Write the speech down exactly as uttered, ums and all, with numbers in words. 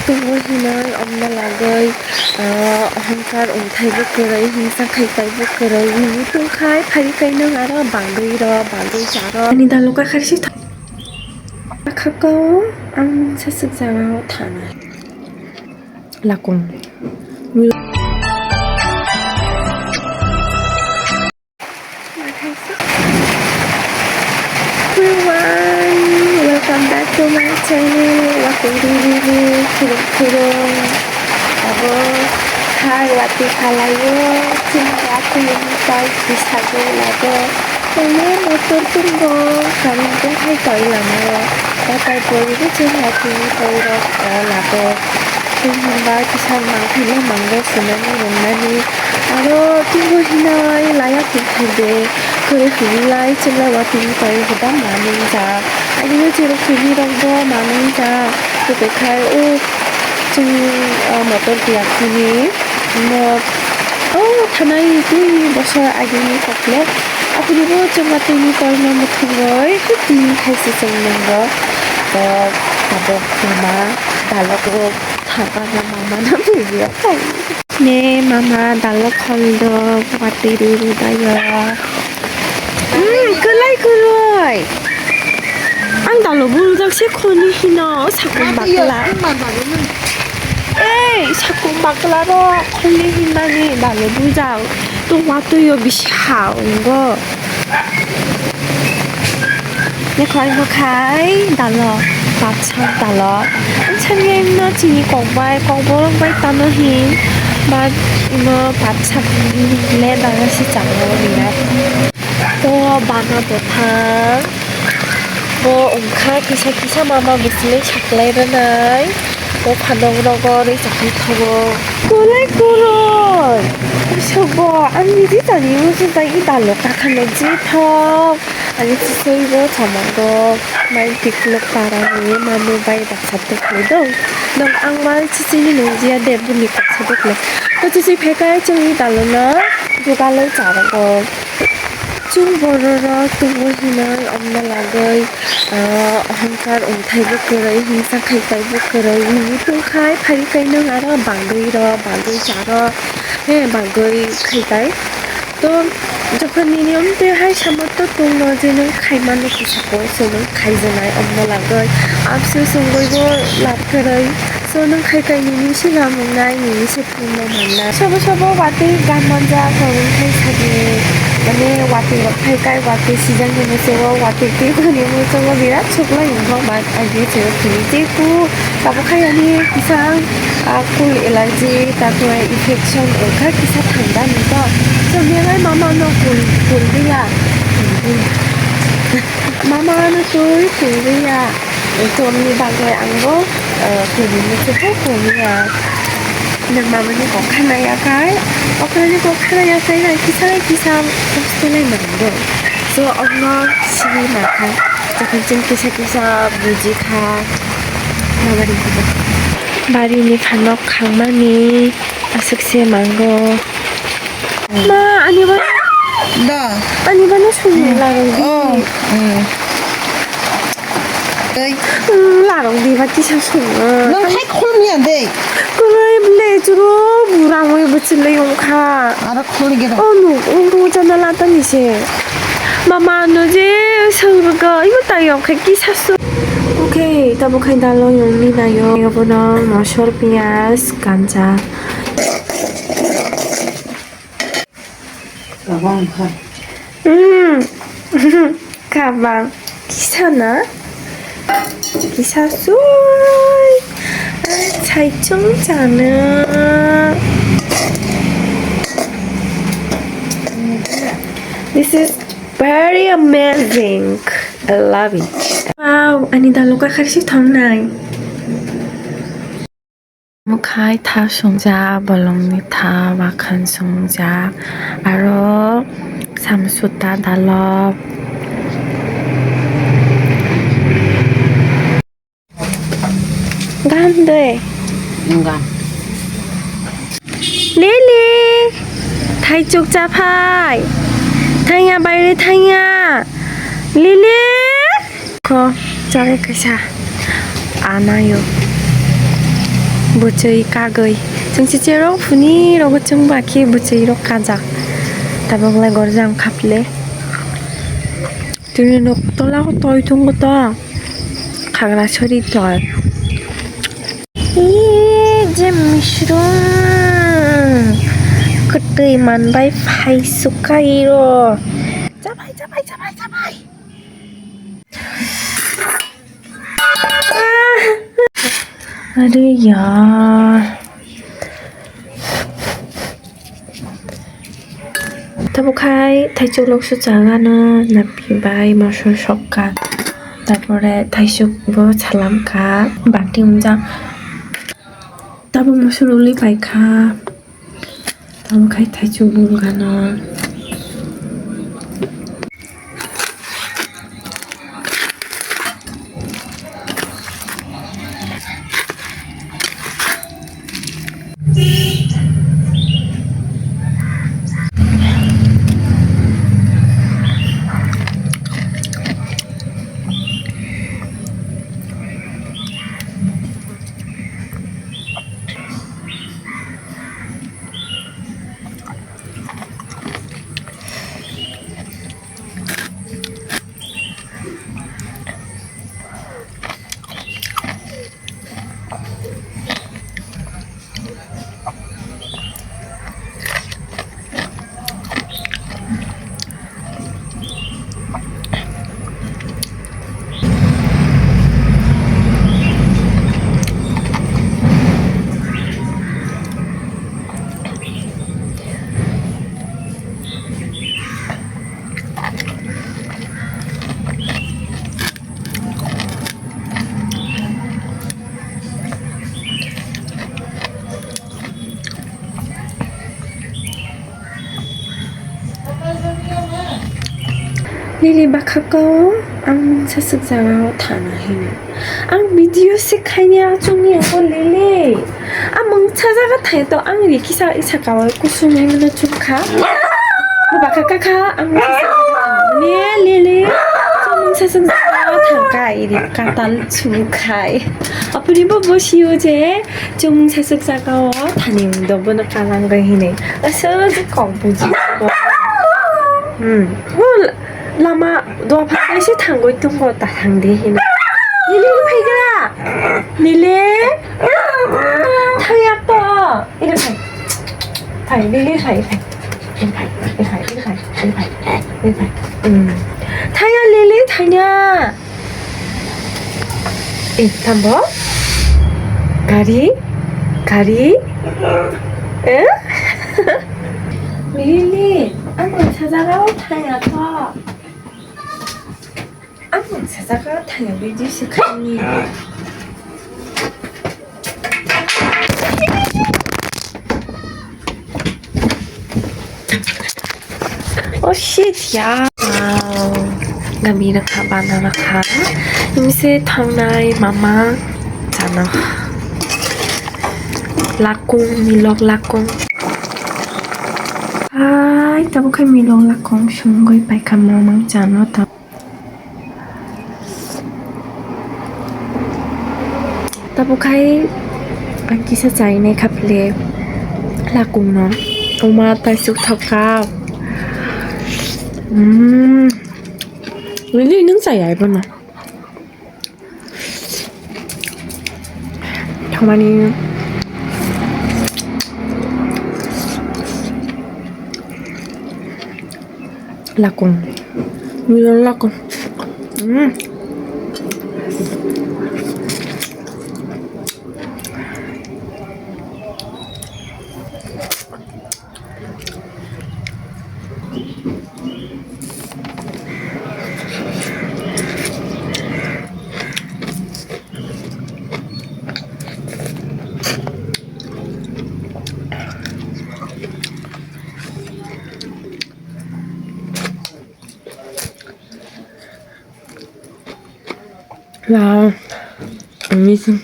Tungwi hinwi omna lagwi, ah, ohongkar wngthai bo kwrwi, himsa khai tai bo kwrwi, nini tungkhai phari kai nang aro bagwi ro, bagwi charo. Ani daloka kharsi tha-, akhako ang sasuk jagao thana. Lakung. Everyone, welcome back to my channel. Welcome to Riri Khurung Khurung. Abo hai wati khalaio, chini wati ni tai kisago lago. Tamo motor tongo, current tong hai twi lama o. Tatai poribo chini wati ni tai rok o lago. Tei hwnba kisa mangphaima mango swnamwi rwngnani. Aro teibo hinoi laya kwthai de kwrwi kwrwi lai chwngla watwi tong kwbangma nwngjak. Agini cherok kwrwi rokbo ma nwngjak. Tei khai o chwng, o, motor kiya khani nok o thanai twi bosor agini kokle. Aphuru bo chwngla twi ni kormo mwthangwi twi khai se chwng nwngo. To tabok mama dalok rok. Thapa na mama na video kai. Ne mama dalok khol do, wati ruru dayo. Hmm, kwlai kwrwi. Ang dalo buljak se khoni hino, sakung bakla. Ei, sakung bakla ro khoni hinani dalo buljak. To wati yo bisi ha ungo. Dekhai bo khai dalo, patsak dalo. Ang sani no chini kok bai, kok borok bai tano hin, but imo patsak le dalo si chalo birat. To bana bwthang bo wngkha kisa kisa mama bwswlwi saklai rwnai. O phanok rogo rwi chakri thogo. Kwlai kwrwi. Sobo, ang niji tani usu tagi dalo kakhano je thok. Ani chisei bo chamago. Mai tiklok para ni manu bai baksa tokle do. Nang ang mai chisei ni nungjiya de buni baksa tokle. To chisei phekai chwng i dalo no jugaloi charago. Chwng bororok tungwi hinwi omna lagwi, ah, ohongkar wngthai bo kwrwi, himsa khai tai bo kwrwi, nini tungkhai phari kai nang aro bagwi ro, bagwi charo, he, bagwi khai tai. To, jokhon nini omtwi hai samo to tungno je nwng khaimano kisa koi se nwng khaijaknai omna lagwi. Abse songwi bo lab kwrwi, so nwng khai kai nini se lam wngnai, nini se Sobo sobo watwi gan manjak, kwrwng khai sadi, mane watwi rok khai kai, watwi sijak ni muchungo, watwi twi khoni muchungo birat suklai wngkha, but agi chwng khini jeku tabuk khai ani kisa, ah, cool allergy, takhe infection wngkha kisa thanda ni to. Chwng belai mama no cool, cool riya. Mama no twi cool riya. Tongni bagwi ang bo, eh, kwrwini se hai kwrwini ya. Nwng mamani kok khana ya khai, okhrani kok khana ya khai, nai kisa nai kisa kosto lai mango. So, okno sini ma kha. Jokhon chwng kisa kisa buji kha, mamani kok. Barini phanok khangmani aswk se mango. Ma, ani ba. Da. Ani ba no sung larang di. Oh. Mm. Tei. Mm, larang di ba kisa sung. Nang hai khol miya de. Kwlai ble churo burang oi bwchilai ongkha. Ara khol ge da. Oh no, ung tu chana la ta ni se. Mama no je sung ga, imo ta yong kha kisa sung. Okay, tabo khai dalo yong ni na yo. Yo bono mosor, piyaj, kanja. Kabang kha. Hmm. Kabang. Kisa na? Kisa sui. Chai chung chana. This is very amazing. I love it. Wow, ani daloka kharsi thongnai. Mukhai tha sungjak, bolongni tha bakhan sungjak, aro samsuta dalok. Gam de. Gam. Lili, thaichuk chaphai. Thangya, baire thangya. Lili. Kho, chale kaisa anayo. Bwchwi kagwi. Chwng chichirok phunirok chwng ba khe bwchwirok kajak. Tabuk lai gorjang khaple. Tini nok tola o toi tongo to. Khagra sori toi. Ee, je misrung. Kwtwi manbai phai sukai ro. Chabai, chabai, chabai, chabai. Are yaar. Tabuk khai thaichuk loksu chagano napi bai moso sokka. Tarpore thaichuk bo salamkha, bati umjak. Tabuk moso ruli paikha. Tabuk khai thaichuk bo wngkha no. Nini bwkhak o ang mungsa swk jaga o thana hino. Ang video se khaini achukni abo Lily. A mungsa jaga thai to ang ri kisa isa kawai kusung himno chukha. Bo bwkhak kakha ang mungsa swk jaga thana. Ne Lily. Chwng mungsa swk jaga o thangkha iri katal chubukhai. Apuni bo bosio je chwng mungsa swk jaga o thani wngdo bono kalang bai hinwi. Aswk kok buji. Hmm. Bo lama dopha kaisa thangwi tongo ta thangdi hinwi. Lily phaigra. Lily. Thangya to. Iri phai. Phai, Lily phai, phai. Iri phai, iri phai, iri phai, iri phai, iri phai. Hmm. Thangya Lily, thangya. Eh, tamo? Gari? Gari? Eh? Lily, ang mungsa jaga o thangya to. Ang mungsa jaga o thangya video se khaini. Oh shit, ya. Wow. Gami rakha, bana rakha. Imse thangnai mama chana. Lakung, milok lakung. Ai, tabo khe milok lakung sungwi paikha mama chana ta. Tabuk khai ang kisa chainai kha phile lakungno. Oma taisuk thokha. Mm. Really, nwng chaya ibono? Thangmani. Lakung. Milo lakung. Mm. Wow, amazing.